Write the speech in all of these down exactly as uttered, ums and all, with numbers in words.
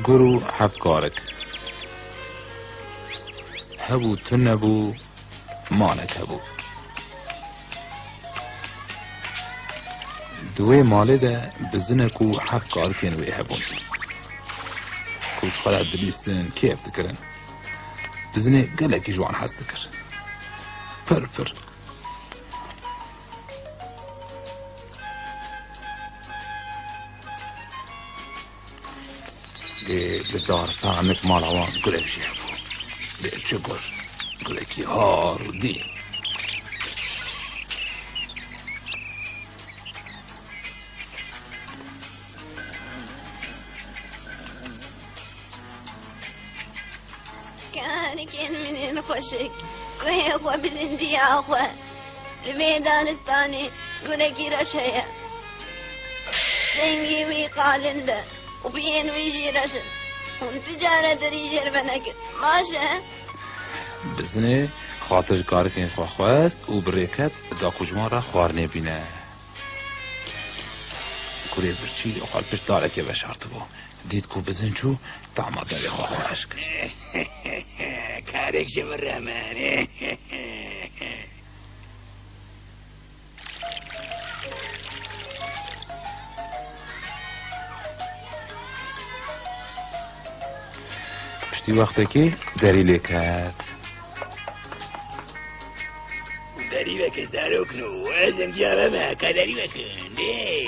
Gur û heft karik. Hebû tune bû, malek hebû. Di wê malê de bizinek û heft karikên wê hebûn. Ku ji xwe re dibîstin, kêf dikirin. Bizinê gelekî ji wan hez dikir. Pir pir. Lê li daristanek mala wan gurek jî hebû. Lê çi gur? Gurekî har û dî. Karikên min ên xweşik, guhê xwe bidin diya xwe. Li vê daristanê gurekî reş heye. Dengê wî qalind e û piyên wî jî reş in. Hûn tu care dirî jê re venekin. Baş e? Bizinê xatir ji karikên xwe xwest û bi rê ket da ku ji wan re xwarinê bîne. Kurê birçî xwe li pişt darekê veşartibû. Dît ku bizin çû, tama devê xwe xweş kir. Karek ji min re me. Piştî wextekê derî lê ket. Derî vekin zarokno, ez em diya me me, ka derî vekin, dê.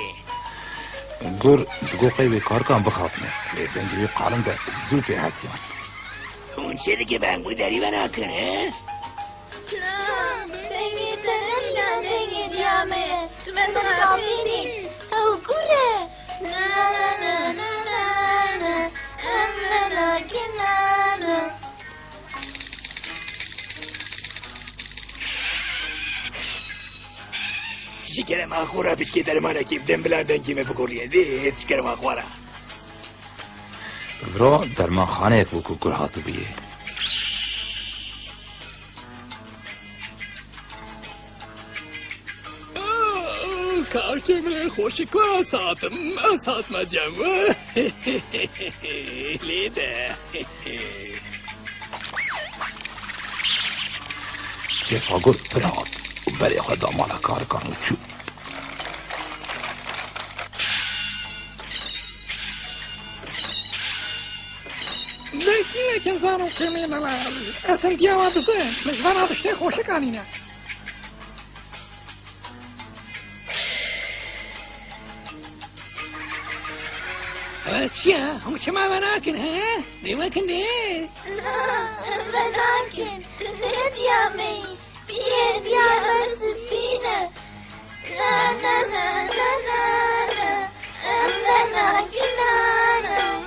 Gur, digo qey wê karikan bixapne. Lê dengê wî qalind e, zû pê hesiyan. Hûn çi dike, ben bû derî venakin, he? Na, dengê te ne mîna dengê diya me ye. Tu me dixapînî. Ew gur e. Na, na, na, na, na, na. Em venakin, na, na. Ji kerema xwe re piçkê dermanekî bidin bila dengê me bigoriye. Dê, ji kerema xwe re. Viro dermanxaneyek bû ku gur hatibûyê. Karkê min ê xweşik, ez hatim, ez hatime cem. Lê de. Kêfa gur pir hat û berê xwe da mala karikan û çû. Lê kî nekin zarokê min delal. Ez em diya we bizim. Min ji vana tiştê xweşik anîne. Ev çi ye? Hûn çima venakin, he? Dê wekin dê. Na, em venakin. Tu ne diya me yî. Piyê diya me sifîn e. Na, na, na, na, na, na. Em venakin, na, na.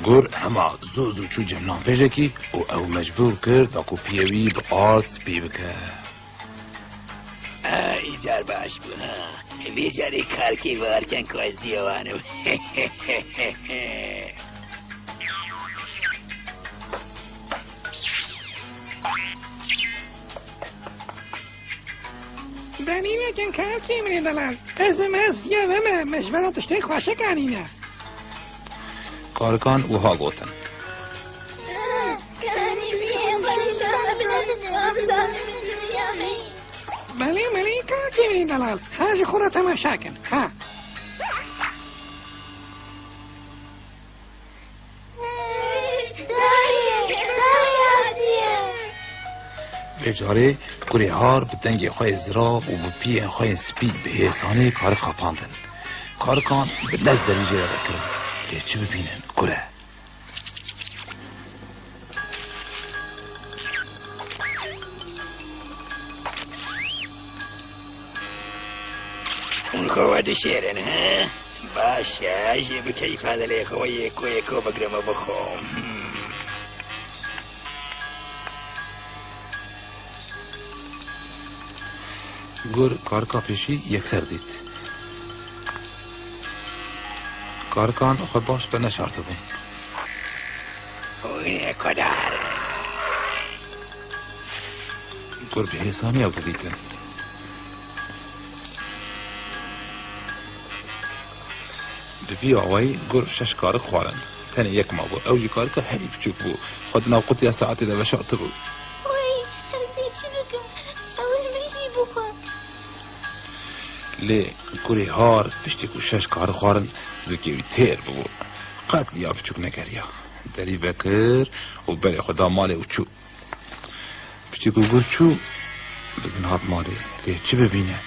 Gur hema zû zû çû cem lanpêjekî û ew mecbûr kir da ku piyê wî bi ard spî bike. E, îcar baş bû, ha. Vê carê karkê bi arken ku ez diya wan im. Benî nekin karkê min ê delal. Ez im ez diya we me, me ji vana tiştê xweşik anîne. Karikan wiha gotin. Belê, belê, karkê min ê delal. Ha ji xwe re temaşa kin. Ha. Dayê, dayê hatiye. Vê carê kurê har bi dengê xwe yê zirav û bi piyên xwe yên spî bi hêsanê karik xapandin. Karikan bi lez derî jê re vekirin. Lê çi bibînin? Kur e. Hûn xwe we dişêrin, he? Baş e, ez jî bi keyfa dilê xwe yeko yeko bigrim û bixwim. Hmm. Gur karika pêşî yekser dît. Karikan xwe baş veneşartibûn. Wî kodar. Gur bi hêsanî ew didîtin. Bi vî awayî gur şeş karik xwarin. Tenê yek mabû. Ew jî karika herî biçûk bû. Xwe di nav qutiya saetê de veşartibû. Wey, ez ê çi bikim? Ew ê min jî bixwe. Lê gurê har piştî ku şeş karik xwarin, zikê wî têr bûbû. Qet viya biçûk nekeriya. Derî vekir û berê xwe da malê û çû. Piştî ku gur çû, bizin hat malê. Lê çi bibîne?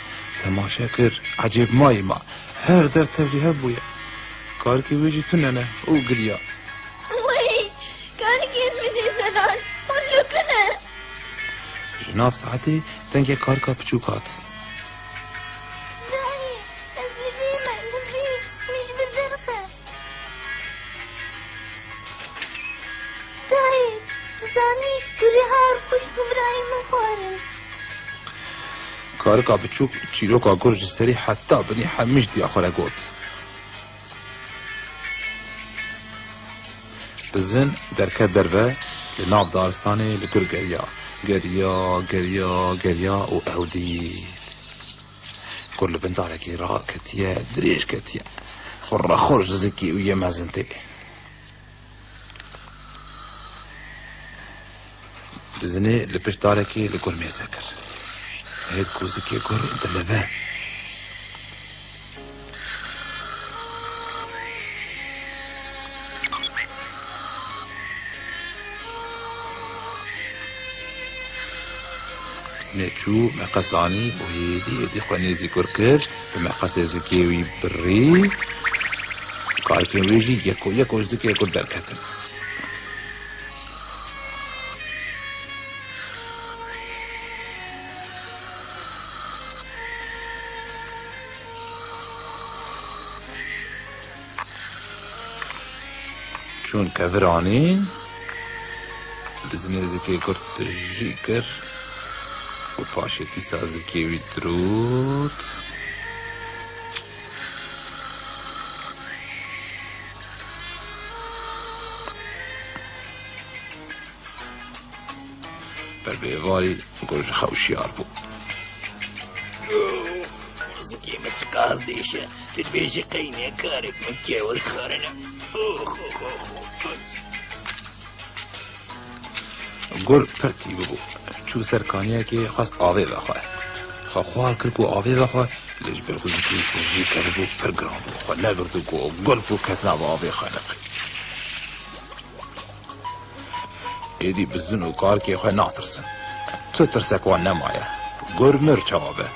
Temaşe kir, ecêb mayî ma. Her der tevlî hev bûye. Karikê wê jî tune ne û giriya. Wey, karikên min ê zelal, hûn li ku ne? Ji nav saetê dengê karika piçûk hat. Dayê, ez li vê me, li vê, min ji vir derxe. Dayê, tu zanî, gurê har xwişk û birayên min xwarin. Karika biçûk çîroka gur ji serî heta binî hemî ji diya xwe re got. Bizin derket derve, li nav daristanê li gur geriya. Geriya, geriya, geriya û ew dît. Gur li bin darekî raketiye, dirêj ketiye. Xurrexur ji zikê wî yê mezin tê. Bizinê li pişt darekê li gur mêze kir. Hêt ku zikê gur dileve. Bizinê çû, meqes anî û hêdî hêdî xwe nêzî gur kir, bi meqesê zikê wî birî. Karikên wê jî yeko yeko ji zikê gur derketin. Çûn kevir anîn, bizinê zikê gur tijî kir û paşê dîsa zikê wî dirût. Ber bi êvarî gur ji xew şiyar bû. Of, zikê min çiqas dêş e. Tu dibêjî qey ne karek min kewir xwarin e. Ox, ox, ox, ox. Gur pir tî bûbû. Çû ser kaniyekê xwest avê vexwe. Xwe xwar kir ku avê vexwe, lê ji ber ku zikê tijî keribû pir giran bû. Xwe negirt û ku gulp û ket nava avê xeniq. Êdî bizin û karikê xwe natirsin. Tu tirsek wan nemaye. Gur mir çawa be?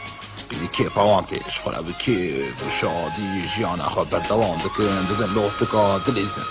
Êdî kêfa wan tê. Ji xwe re bi kêf û şadî jiyana xwe berdewam dikin, didin lotika, dilîzin.